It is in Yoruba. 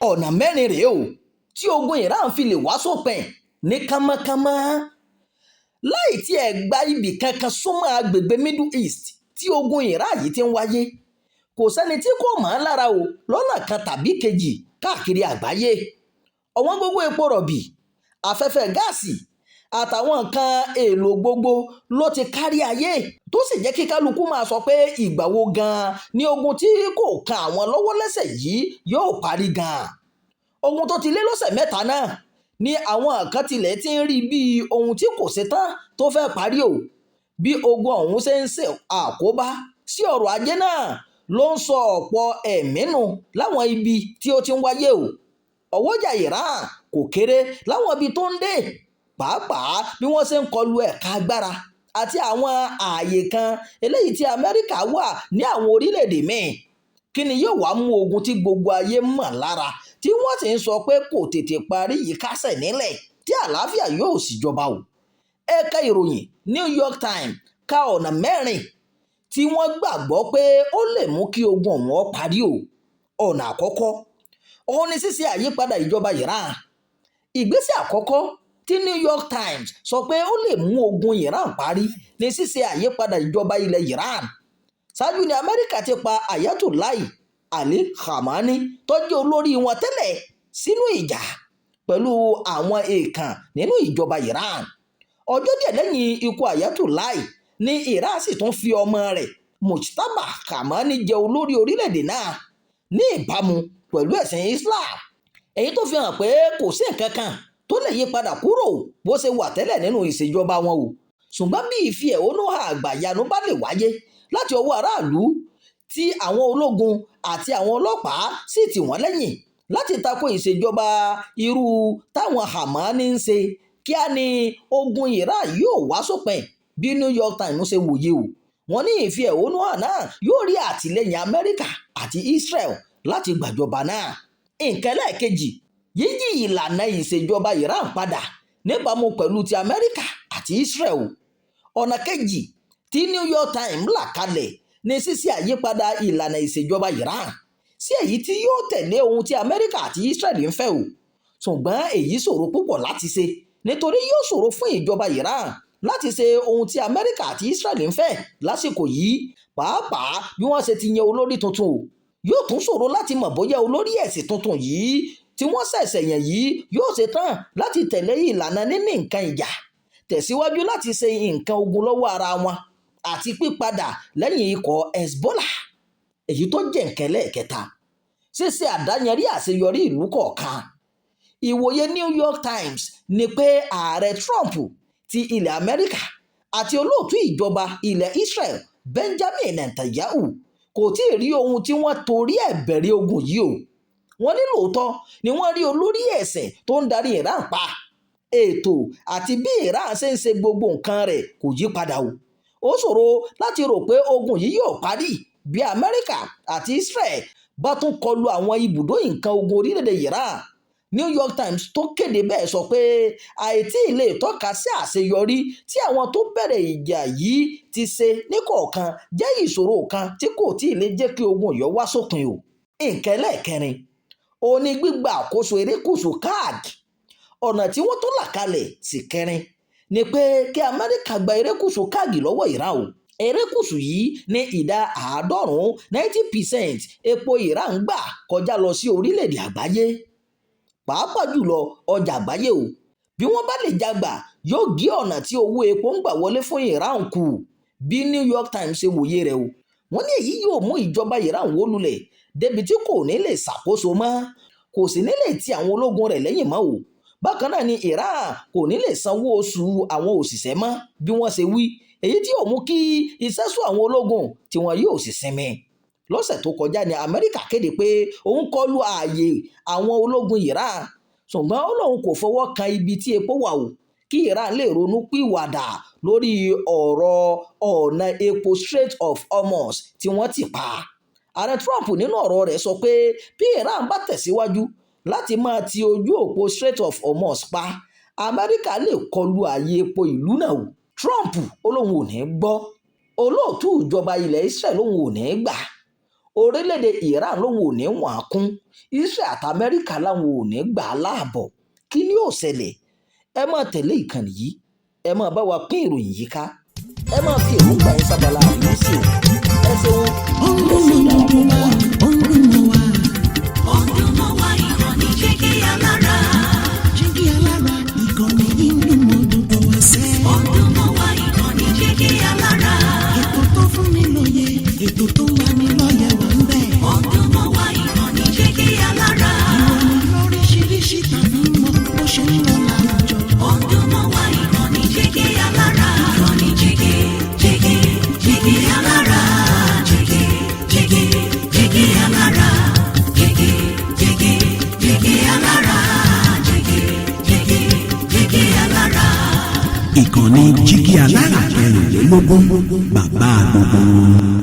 Ọ̀nà mẹ́rin rèé o tí ogun Iran fi lè wá sópin ní kánmọ́kánmọ́ láì tiẹ̀ gba ibì kankan súnmọ́ agbègbè Middle East tí ogun Iran yìí ti ń wáyé. Kò sẹ́ni tí kò mọ̀ ọ́n lára o lọ́nà kan tàbí kejì káàkiri àgbáyé. Ọ̀wọ́n gógó epo rọ̀bì, afẹ́fẹ́ gáàsì àtàwọn nǹkan èèlò gbogbo ló ti kárí ayé, tó sì jẹ́ kí kálukú máa sọ pé ìgbà wo gan-an ni ogun tí kò kan àwọn lọ́wọ́ lẹ́sẹ̀ yìí yóò parí gan-an. Ogun tó ti lé lọ́sẹ̀ 3 náà ni àwọn kan tilẹ̀ ti ń rí bíi ohun tí kò ṣetán tó fẹ́ parí o. Bí ogun ọ̀hún ṣe ń ṣe àkóbá sí ọrọ̀ ajé náà ló ń sọ ọ̀pọ̀ ẹ̀mí nù láwọn ibi tí ó ti ń wáyé o. Ọwọ́jà Iran kò kéré láwọn ibi tó ń dé, pàápàá bí wọ́n ṣe ń kọlu ẹ̀ka agbára àti àwọn ààyè kan eléyìí tí Amẹ́ríkà wà ní àwọn orílẹ̀-èdè míì. Kí ni yóò wá mú ogun tí gbogbo ayé mọ̀ lára tí wọ́n sì ń sọ pé kò tètè parí yìí kásẹ̀ nílẹ̀ tí àlàáfíà yóò sì jọba o? Ẹ̀ka ìròyìn New York Times ka ọ̀nà mẹ́rin tí wọ́n gbàgbọ́ pé ó lè mú kí ogun ọ̀hún ó parí o. Ọ̀nà àkọ́kọ́ òun ni ṣíṣe àyípadà ìjọba Iran. Ìgbésẹ̀ àkọ́kọ́ tí New York Times sọ pé ó lè mú ogun Iran parí ní ṣíṣe àyípadà ìjọba ilẹ̀ Iran. Ṣáájú ní Amẹ́ríkà ti pa Ayatollah Ali Khamenei tó jẹ́ olórí wọn tẹ́lẹ̀ sínú ìjà pẹ̀lú àwọn èèkàn nínú ìjọba Iran. Ọjọ́ díẹ̀ lẹ́yìn ikú Ayatollah ní Iran sì tún fi ọmọ rẹ̀ Mujtaba Khamenei jẹ olórí orílẹ̀-èdè náà ní ìbámu pẹ̀lú ẹ̀sìn Islam, èyí tó fi hàn pé kò sí nǹkan kan tó lè yí padà kúrò bó ṣe wà tẹ́lẹ̀ nínú ìṣèjọba wọn o. Ṣùgbọ́n bí ìfi ẹ̀hónú hàn àgbàyanu bá lè wáyé láti ọwọ́ aráàlú tí àwọn ológun àti àwọn ọlọ́pàá sì tì wọ́n lẹ́yìn láti tako ìṣèjọba irú táwọn Khamenei ń ṣe, kíá ni ogun Iran yóò wá sópin bí New York Times ṣe wòye o. Wọ́n ní ìfi ẹ̀hónú hàn náà yóò rí àtìlẹ́yìn Amẹ́ríkà àti Israel láti gbàjọba náà. Nǹkan ẹlẹ́ẹ̀kejì, yíyí ìlànà ìṣèjọba Iran padà níbàámu pẹ̀lú ti Amẹ́ríkà àti Israel. Ọ̀nà kejì tí New York Times là kalẹ̀ ní ṣíṣe àyípadà ìlànà ìṣèjọba Iran sí èyí tí yóò tẹ̀lé ohun tí Amẹ́ríkà àti Israel ń fẹ́ o. Ṣùgbọ́n èyí ṣòro púpọ̀ láti ṣe nítorí yóò ṣòro fún ìjọba Iran láti ṣe ohun tí Amẹ́ríkà àti Israel ń fẹ́ lásìkò yìí, pàápàá bí wọ́n ṣe ti yan olórí tuntun o. Yóò tún ṣòro láti mọ̀ bóyá olórí ẹ̀sìn tuntun yìí tí wọ́n ṣẹ̀ṣẹ̀ yàn yìí yóò ṣe tán láti tẹ̀lé ìlànà níní nǹkan ìjà, tẹ̀síwájú láti ṣe nǹkan ogun lọ́wọ́ ara wọn àti pípadà lẹ́yìn ikọ̀ Hezbollah. Èyí tó jẹ́ nǹkan ẹlẹ́ẹ̀kẹta, ṣíṣe àdáyanrí àṣeyọrí ìlú kọ̀ọ̀kan. Ìwòye New York Times ni pé ààrẹ Trump ti ilẹ̀ Amẹ́ríkà àti olóòtú ìjọba ilẹ̀ Israel Benjamin Netanyahu kò tí ì rí ohun tí wọ́n torí ẹ̀ bẹ̀rẹ̀ ogun yìí o. Wọ́n ní lóòótọ́ ni wọ́n rí olórí ẹ̀sìn tó ń darí Iran pa. Ètò àti bí Iran ṣe ń ṣe gbogbo nǹkan rẹ̀ kò yí padà o. Ó ṣòro láti rò pé ogun yìí yóò parí bí Amẹ́ríkà àti Israel bá tún kọlu àwọn ibùdó nǹkan ogun orílẹ̀-èdè Iran. New York Times tó kéde bẹ́ẹ̀ sọ pé àìtí lè tọ́ka sí àṣeyọrí tí àwọn tó bẹ̀rẹ̀ ìjà yìí ti ṣe níkọ̀ọ̀kan jẹ́ ìṣòro kan tí kò tí ì lè jẹ́ kí ogun yìí wá sópin o. Nǹkan ẹlẹ́ẹ̀kẹrin òun ni gbígba àkóso erékùṣù Kharg. Ọ̀nà tí wọ́n tún là kalẹ̀ sí kẹrin ni pé kí Amẹ́ríkà gba erékùṣù Kharg lọ́wọ́ Iran o. Erékùṣù yìí ní ìdá 90, 90% epo Iran gbà kọjá lọ sí orílẹ̀-èdè àgbáyé, pàápàá jùlọ ọjà àgbáyé o. Bí wọ́n bá lè jágbà, yóò gé ọ̀nà tí owó epo ń gbà wọlé fún Iran kù bí New York Times ṣe wòye rẹ̀ o. Wọ́n ní èyí yóò mú ìjọba Iran wó lulẹ̀ débi tí kò ní lè ṣàkóso mọ́, kò sì ní lè ti àwọn ológun rẹ̀ lẹ́yìn mọ́ o. Bákan náà ni Iran kò ní lè sanwó oṣù àwọn òṣìṣẹ́ mọ́ bí wọ́n ṣe wí, èyí tí yóò mú kí iṣẹ́ sú àwọn ológun tí wọn yóò sì sinmi. Lọ́sẹ̀ tó kọjá ní Amẹ́ríkà kéde pé òun kọlu ààyè àwọn ológun Iran, ṣùgbọ́n ó lóun kò fọwọ́ kan ibi tí epo wà o, kí Iran lè ronú pìwàdà lórí ọ̀rọ̀ ọ̀nà epo Strait of Hormuz tí wọ́n ti pa. Ààrẹ Trump nínú ọ̀rọ̀ rẹ̀ sọ pé bí Iran bá tẹ̀síwájú láti máa ti ojú òpó Strait of Hormuz pa, Amẹ́ríkà lè kọlu ààyè epo ìlú náà o. Trump ó lóun ò ní gbọ́, olóòtú ìjọba ilẹ̀ Israel lóun ò ní gbà. Orílẹ̀-èdè Iran lòun ò ní wọ́n á kún. Israel àti Amẹ́ríkà làwọn ò ní gbà á láàbọ̀. Kí ni yóò ṣẹlẹ̀? Ẹ máa tẹ̀lé ìkànnì yìí, ẹ máa bá wa pín ìròyìn yìí ká, ẹ máa fi èròǹgbà yín sábàlá àríwísí o. Ẹ ṣeun bí ẹ ṣe ń darapọ̀ mọ́ wa. Ó ń dùn mọ́ wa. Ó ń dùn mọ́ wa, ìkànnì Jígí Alára. Jígí Alára, ìkànnì yìí ń dùn mọ́ gbogbo wa sẹ́. Ó ń dùn mọ́ wa, ìkànnì Jígí Alára. Ètò tó fún ni lóye, ètò tó ń lani lọ́yẹ̀ wà ń bẹ̀. Ó ń dùn mọ́ wa, ìkànnì Jígí Alára. Ìròyìn lóríṣiríṣi tàbí mọ́ bó ṣe ń lọ láwùjọ. Ó ń dùn mọ́ wa, ìkànnì Jígí Alára. Ìkànnì Jígí, Jígí, Jígí Alára. Jígí, Jígí, Jígí Alára. Jígí, Jígí, Jígí Alára. Jígí, Jígí, Jígí Alára. Ìkànnì Jígí Alára 24, bàbá gbogbo wọn.